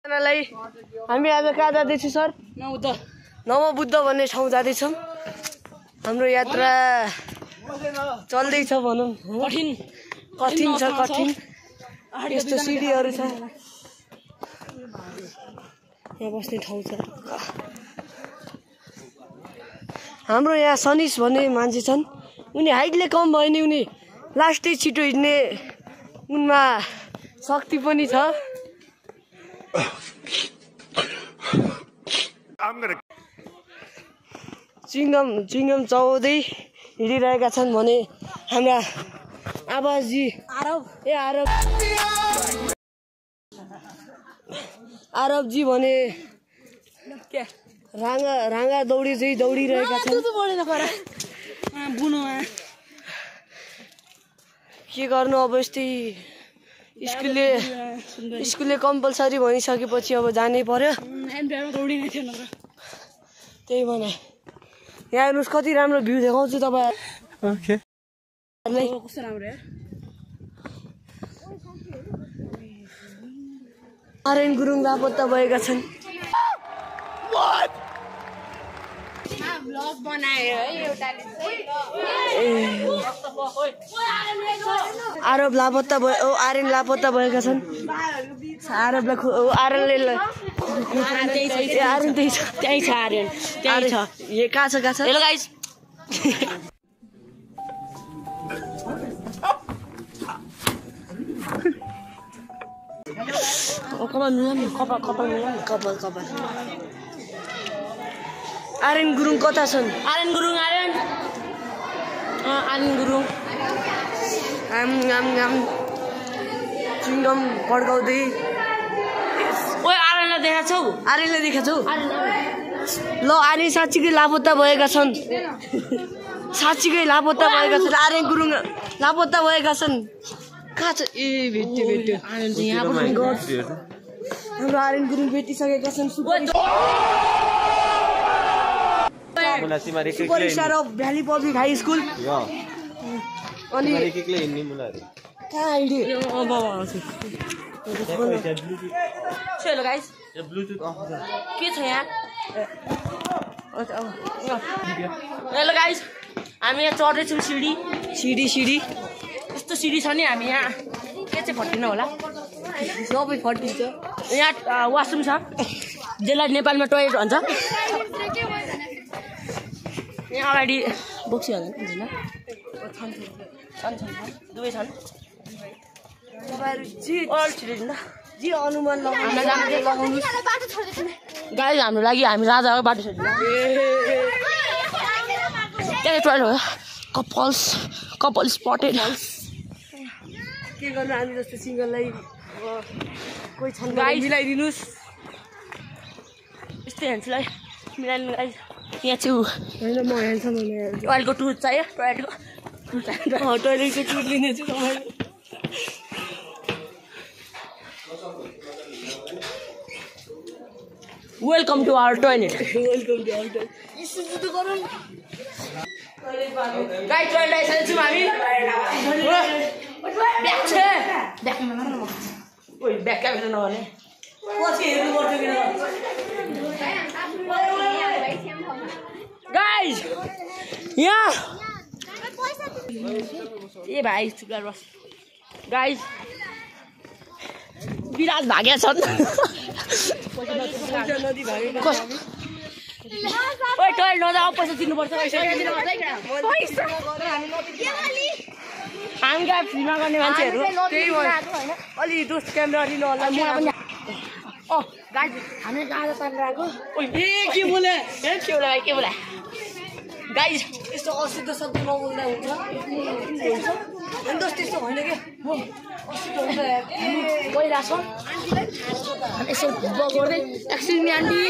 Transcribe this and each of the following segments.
हामी आज कहाँ जाँदैछौँ सर? नवबुद्ध भन्ने ठाउँ जाँदैछौँ। हाम्रो यात्रा चल्दैछ भनौँ। कठिन छ कठिन। यस्तो सिडीहरू छ। यहाँ बस्ने ठाउँ छ। हाम्रो यहाँ सनिस भन्ने मान्छे छन्। उनी हाइटले कम भयो नि उनी लास्टै छिटो हिँड्ने उनमा शक्ति पनि छ। चिङ्गम चौधरी हिँडिरहेका छन् भने हाम्रा आवाजी आरबजी भने राँगा दौडी चाहिँ दौडिरहेका छन्। के गर्नु अब यस्तै स्कुलले कम्पलसरी भनिसकेपछि अब जानै पर्यो। त्यही भने यहाँ हेर्नुहोस् कति राम्रो भ्यू देखाउँछु तपाईँ। आर्यन गुरुङ लापत्ता भएका छन्। आरब लापत्ता भयो। आर्यन लापत्ता भएका छन्। आर्यनले त्यही छ। आर्यन त्यही छ। कहाँ छ? Hello guys. कपाल आर्यन गुरुङ कता छन्? आर्यन गुरुङ चिङ्गम पड्काउँदै। आर्यनलाई देखाएको छौ? ल आर्यन साँच्चीकै लापत्ता भएका छन्। आर्यन गुरुङ लापत्ता भएका छन्। कहाँ छ? ए भेट्यो। हाम्रो आर्यन गुरुङ भेटिसकेका छन्। Super star of valley public high school. अनि कहाँ आइडियो? Hello guys. के छ यहाँ? हेलो गाइस, हामी यहाँ चढ्दैछौँ सिडी। यस्तो सिडी छ नि। हामी यहाँ के चाहिँ फटिन होला? सबै फटिन्छ। यहाँ वासरुम छ जसलाई नेपालमा टोयलेट भन्छ। यहाँ अगाडि बोक्सी हुँदैन दुवै छन्। जे अनुमान लगाउनु गाइस हाम्रो लागि। हामी राजा हो। बाटो छोड्नु त्यहाँ टोयलेट हो। Couple spotted. के गर्नु हामी जस्तो सिङ्गललाई कोही छन् गाइस मिलाइदिनुहोस्। यस्तै हेर्छलाई मिलाइदिनु गाइस। यहाँ छु होइन म हेर्छु। टोयलेटको टुर चाहियो? टोयलेटको टुर लिनेछु तपाईँ। Welcome to our toilet. Guys toilet आइसकेछौँ हामी। ब्याक क्यामेरा नगर्ने पछि हेर्नु पर्छ किन? गाइस यहाँ ए भाइ चुप्ला बस। गाइस विराज भाग्या छन्। टोयलेट नजाऊ पैसा तिर्नुपर्छ। हामी कहाँ फ्रीमा गर्ने मान्छेहरू। त्यही भयो अलि दोस्त क्यामेरा लिनु होला। गाइस हामी गाजा तानेर आएको। के बोले गाइस? यस्तो अशुद्ध शब्द नबोल्दा हुन्छ? होइन दोस्त त्यस्तो होइन क्या। अशुद्ध हुन्छ गइरहेको छ। यसो गर्दै excuse me aunty.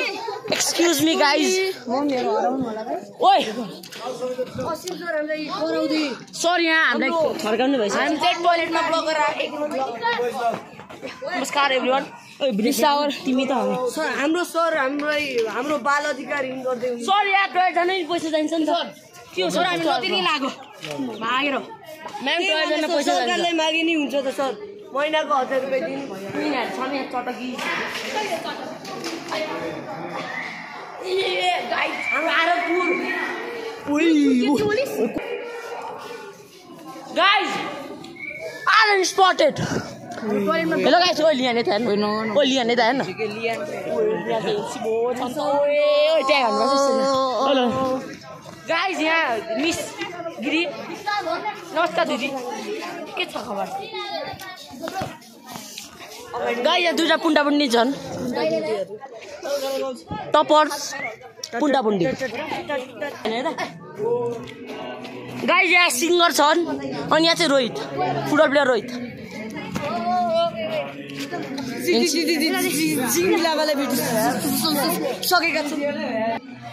Excuse me guys. मम्मीहरू हराउनु होला है। ओइ अशुद्ध हामीलाई कराउँदै। सर यहाँ हामीलाई फर्काउनु भएछ। हामी चाहिँ टोयलेटमा ब्लग गरेर आएको। नमस्कार एभ्रिवान। बिसावर तिमी त हो सर। हाम्रो बाल अधिकार हिँड गर्दै हुन्छ सर। यहाँ टोयलेट जानै पैसा चाहिन्छ नि सर। के हो सर? हामी नदिनै लाग्यो भागेर। म्याम टोयलेट जान पैसा सरकारले मागे नि हुन्छ त सर। महिनाको 1000 रुपैयाँ दिनु कुइनहरु छ नि चटकी गाइस हाम्रो आरबपुर गाइस आलन स्पॉटेड हेलो गाइस ओ लिया नेता हेर्नु ओ लिया नेता हेर्नु लिया सिबो छन्छ ओए ट्याग हान्नु हेलो गाइस यहाँ मिस गिरी नमस्कार दिदी के छ खबर गाइस यहाँ दुईटा पुण्डा पुण्डी छन् टपर्स पुण्डा पुण्डी गाइस यहाँ सिङ्गर छन् अनि यहाँ चाहिँ रोहित फुटबल प्लेयर रोहित सकेका छौँ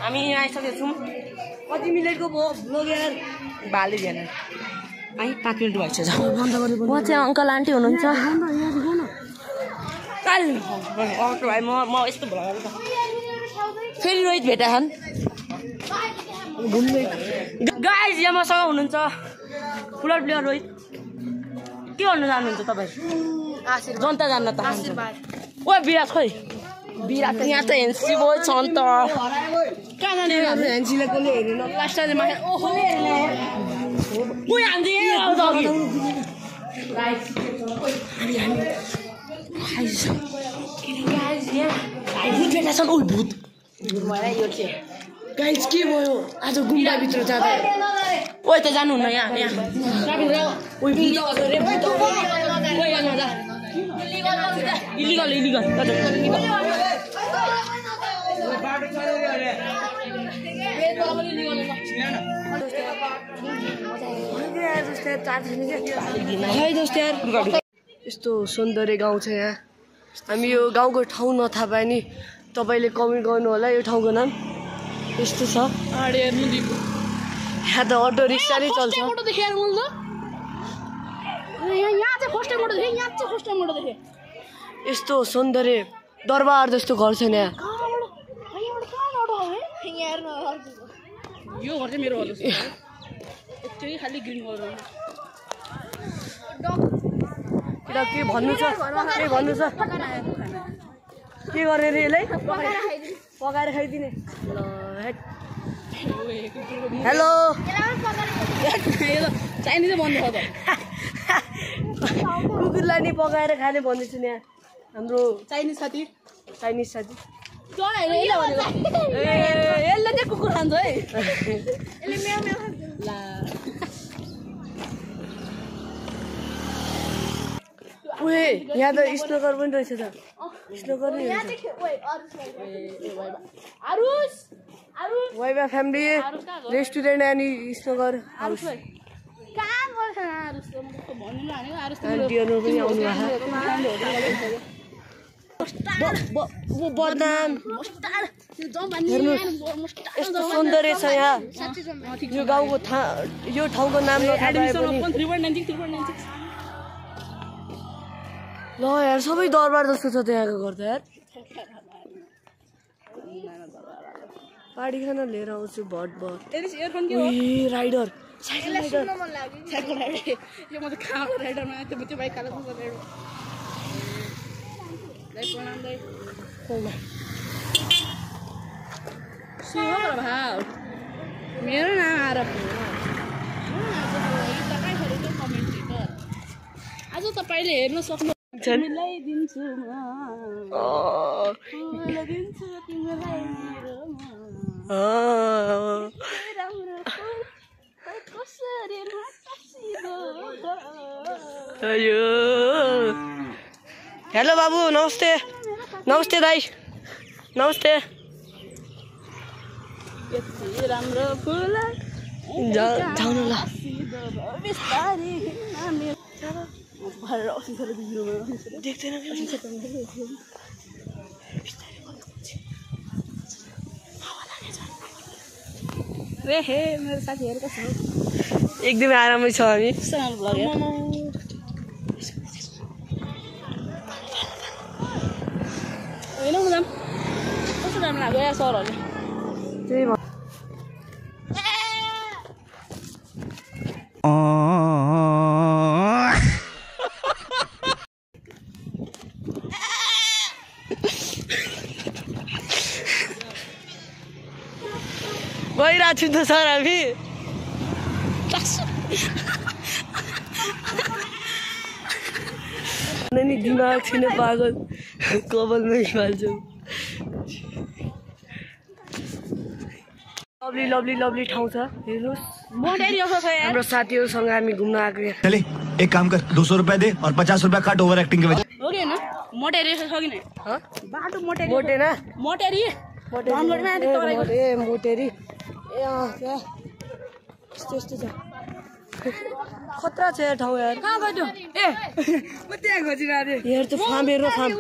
हामी यहाँ आइसकेका छौँ कति मिनटको भ्लग यार भाले ध्यान है 5 मिनट भइसक्यो म चाहिँ अङ्कल आन्टी हुनुहुन्छ भाइ म यस्तो भ्लग फेरि रोहित भेटा छन् गाइस यहाँ मसँग हुनुहुन्छ फुटबल प्लेयर रोहित के गर्नु जानुहुन्छ तपाईँ जनता जान्न त ओ विराट खोइ विराट यहाँ त हेन्सी बोय छ नि त कहाँ जाने हाम्रो हेन्सीलाई कसले हेरेन लास्ट टाइम मा ओहो हेरेन कोही हान्दै आउँछ अघि गाइस भूत भेटा छन् ओ भूत यो चाहिँ गाइस के भयो आज गुम्बा भित्र जाँदा ओइ त जानुहुन्न यहाँ ओइ इलिगल यस्तो सौन्दर्य गाउँ छ यहाँ हामी यो गाउँको ठाउँ नथाहा पाए नि तपाईँले कमेन्ट गर्नु होला यो ठाउँको नाम यस्तो छ यहाँ त अटो रिक्सा नै चल्छ यस्तो सौन्दर्य दरबार जस्तो घर छ यहाँ यो घर चाहिँ मेरो खाली ग्रिन के भन्नु छ के गरे रे यसलाई पकाएर खाइदिने हेलो चाइनिज भन्नु छ त कुकुरलाई नि पकाएर खाने भन्दैछु नि यहाँ हाम्रो चाइनिज साथी यसले चाहिँ कुकुर खान्छ है ओए यहाँ त स्नोकर पनि रहेछ त स्नोकर नि वाइबा फ्यामिली रेस्टुरेन्ट अनि स्नोकर हाउस आन्टीहरू पनि आउनु बदनाम यस्तो सौन्दर्य छ यहाँ यो गाउँको यो ठाउँको नाम ल यार सबै दरबार जस्तो छ त्यहाँको घर त यार पार्टी खाना लिएर आउँछु भट राइडर मेरो नाम आरबपुर आज तपाईले हेर्न सक्नु हेलो बाबु नमस्ते दाइ नमस्ते राम्रो फुल जाउँ ल देख्दैन मेरो साथीहरू कस्तो एकदमै आरामै छ हामी होइन कस्तो राम्रो लाग्यो यहाँ सरहरूले त्यही गइरहेको छु त सर हामी नि दिमाग छैन पागल कपालमै हाल्छु लभली लभली लभली ठाउँ छ हेर्नुहोस् हाम्रो साथीहरूसँग हामी घुम्न आएको यहाँ चले एक काम कर 200 रुपया दे और 50 रुपया काट ओवर एक्टिंग के वजह हो गयो न मोटेरी छ कि नै बाटो मोटेरी मोटेना मोटेरी डाउनलोडमा ए मोटेरी ए क्या यस्तो यस्तो छ खतरा छ यार ठाउँ यार कहाँ गयो ए म त्यहाँ खोजिरहेको थिएँ हेर त फार्म हेर फार्म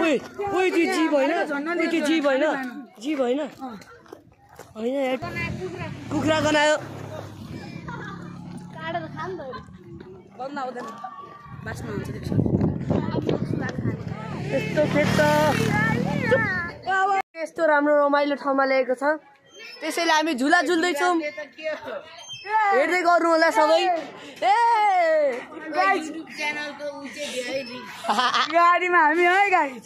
ओइ ओइ त्यो जीव होइन ओइ त्यो जीव होइन जीव होइन होइन यार कुखुरा गनायो बन्द आउँदैन बास्न हुन्छ यस्तो खेत यस्तो राम्रो रमाइलो ठाउँमा ल्याएको छ त्यसैले हामी झुला झुल्दैछौँ हेर्दै गर्नु होला सबै ए गाडीमा हामी है गाडी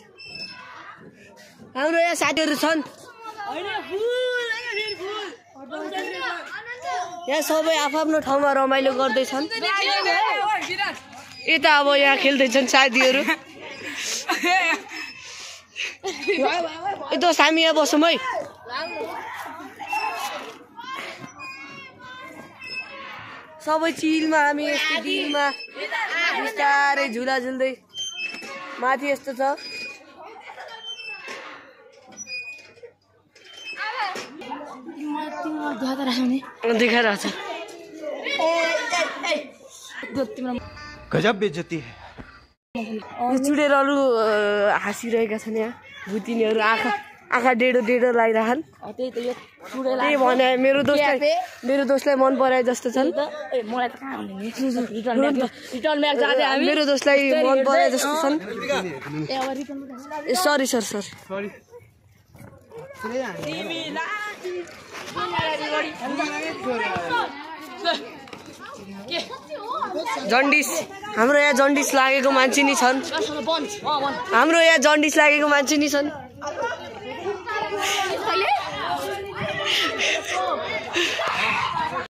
हाम्रो यहाँ साथीहरू छन् यहाँ सबै आफ्नो ठाउँमा रमाइलो गर्दैछन् यता अब यहाँ खेल्दैछन् साथीहरू यता हामी यहाँ बसौँ है सबै चिलमा हामी यस्तो दिलमा बिस्तारै झुला झुल्दै माथि यस्तो छ देखाइरहेको छ गजब बेइज्जती है चुडेरहरू हाँसिरहेका छन् यहाँ भुतिनीहरू आँखा डेढो डेढो लगाइरहन् त्यही भने मेरो दोस्तलाई मन पराए जस्तो छन् मलाई त कहाँ हुने मेरो दोस्तलाई मन पराए जस्तो छन् ए सरी सर जन्डिस हाम्रो यहाँ जन्डिस लागेको मान्छे नि छन् हाम्रो यहाँ जन्डिस लागेको मान्छे नि छन्